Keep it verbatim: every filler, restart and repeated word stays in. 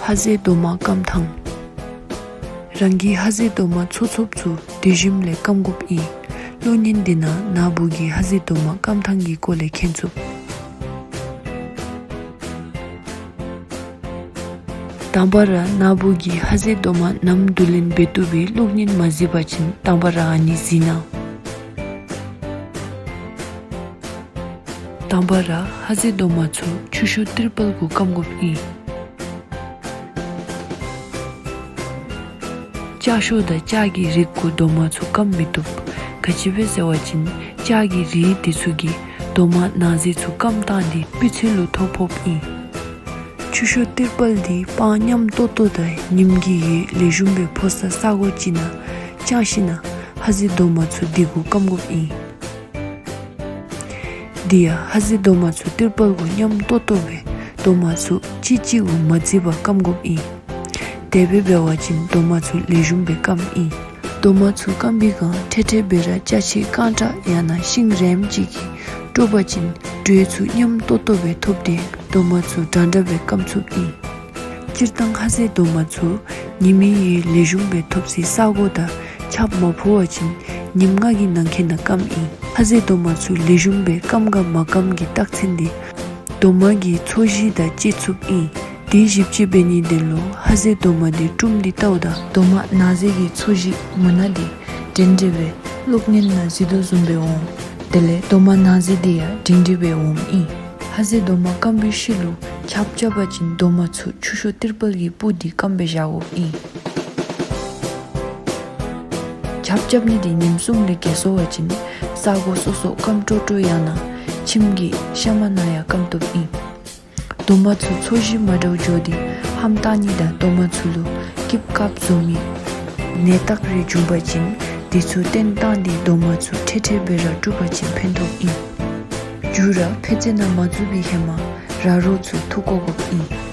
ཧ་ཟེ་རྡོག་མ་སྐམ་ཐངས། རང་གི་ཧ་ཟེ་རྡོག་མ་ཚོ་ཚོདཔ་ཚུ་དུས་རིམ་ལས་སྐམ་དགོཔ་ཨིན། གློག་བརྙན་འདི་ནང་ན་བུ་གི་ཧ་ཟེ་རྡོག་མ་སྐམ་ཐངས་ཀྱི་སྐོར་ལས་མཁྱེན་ཚུགས། དང་པ་ར་ན་བུ་གི་ཧ་ཟེ་རྡོག་མ་ནམ་བསྡུ་ལེན་འབད་བཏུབ་པའི་གློག་བརྙན་མ་གཟིགས་པ་ཅིན་དང་པ་ར་ཨ་ནི་གཟིགས་གནང་། དང་པ་ར་ཧ་ཟེ་རྡོག་མ་ཚུ་ཆུ་ཤོག་ཏིར་པལ་གུ་སྐམ་དགོཔ་ཨིན། ལྕགས་ཤོག་དང་ལྕགས་ཀྱི་རིགས་གུ་རྡོག་མ་ཚུ་སྐམ་མི་བཏུབ། ག་ཅི་སྦེ་ཟེར་བ་ཅིན་ལྕགས་ཀྱི་རིགས་འདི་ཚུ་གིས་རྡོག་མ་ནང་ཟེ་ཚུ་སྐམ་བཏང་སྟེ་སྤུས་ཚད་ལུ་ཐོ་ཕོགཔ་ཨིན། ཆུ་ཤོག་ཏིར་པལ་འདི་སྤང་ཉམས་ཏོག་ཏོ་དང་ཉིམ་གི་འོད་ལེགས་ཤོམ་སྦེ་ཕོག་ས་ས་གོ་ཅིག་ནང་བཅའ་ཞིནམ་ལས་ཧ་ཟེ་རྡོག་མ་ཚུ་འདི་གུ་སྐམ་དགོཔ་ཨིན། དེ་ཡང་ཧ་ཟེ་རྡོག་མ་ཚུ་ཏིར་པལ་གུ་ཉམས་ཏོག་ཏོ་སྦེ་རྡོག་མ་ཚུ་གཅིག་གཅིག་གུ་མ་བརྩིས་པར་སྐམ་དགོཔ་ཨིན། དེ་སྦེ་འབད་བ་ཅིན་རྡོག་མ་ཚུ་ལེགས་ཤོམ་སྦེ་སྐམ་ཨིན། རྡོག་མ་ཚུ་སྐམ་པའི་སྒང་ཐེ་ཐེ་སྦེ་ར་ཅ་ཆས་རྐང་བཀྲག་ཡང་ན་ཤིང་རེངམ་ཅིག་གིས་དཀྲོག་པ་ཅིན་དྲོད་ཚུ་ཉམས་ཏོག་ཏོ་སྦེ་ཐོབ་སྟེ་རྡོག་མ་ཚུ་དྲག་དྲག་སྦེ་སྐམ་ཚུགསཔ་ཨིན། སྤྱིར་བཏང་ཧ་ཟེ་རྡོག་མ་ཚུ་ཉིམ་གི་འོད་ལེགས་ཤོམ་སྦེ་ཐོབ་སའི་ས་གོ་དང་ཆརཔ་མ་ཕོག་པ་ཅིན་ཉིམ་ལྔ་གི་ནང་འཁོད་ནང་སྐམ་ཨིན། ཧ་ཟེ་རྡོག་མ་ཚུ་ལེགས་ཤོམ་སྦེ་སྐམ་ག་མ་སྐམ་གྱི་རྟགས་མཚན་འདི་རྡོག་མ་གི་ཚོས་གཞི་དང་བཅད་ཚུགསཔ་ཨིན། དེ་བཞི་བཅད་འབད་ནིའི་དོན་ལུ་ཧ་ཟེ་རྡོག་མ་འདི་བཀྲུམ་སྟེ་བལྟཝ་ད་རྡོག་མ་ནང་ཟེ་གི་ཚོས་གཞི་མུ་ན་འདི་འདྲེན་འདྲེན་སྦེ་གློག་བརྙན་ནང་གཟིགས་དོ་བཟུམ་སྦེ་འོང་། དེ་ལས་རྡོག་མ་ནང་ཟེ་འདི་ཡང་འདྲེན་འདྲེན་སྦེ་འོངམ་ཨིན། ཧ་ཟེ་རྡོག་མ་སྐམ་པའི་ཤུལ་ལུ་ཆརཔ་རྐྱབ་པ་ཅིན་རྡོག་མ་ཚུ་ཆུ་ཤོག་ཏིར་པལ་གྱི་སྤུ་འདི་སྐམ་སྦེ་བཞག་དགོཔ་ཨིན། ཆརཔ་རྐྱབ་ནི་འདི་ཉིནམ་གསུམ་ལས་བརྒལ་སོང་པ་ཅིན་ས་གོ་སོ་སོ་སྐམ་ཀྲོག་ཀྲོ་ཡང་ན་ཁྱིམ་གྱི་ཤ་མ་ནང་ཡང་སྐམ་བཏུབ་ཨིན། རྡོག་མ་ཚུ་ཚོས་གཞི་མ་འདྲཝ་འགྱོ་སྟེ་ཧམ་བཏང་ནི་དང་རྡོག་མ་ཚུ་ལུ་སྐྱིབ་སྐབས་བཟོ་མི་ནད་རྟགས་རེ་བྱུང་པ་ཅིན་དེ་ཚུ་བསྟེན་བཏང་སྟེ་རྡོག་མ་ཚུ་ཐེ་ཐེ་སྦེ་ར་བཀྲུ་བ་ཅིན་ཕན་ཐོགས་ཨིན། མཇུག་ར་ཕད་ཙེ་ནང་མ་བཙུགས་པའི་ཧེ་མ་ར་རོ་ཚུ་འཐུ་བཀོ་དགོཔ་ཨིན།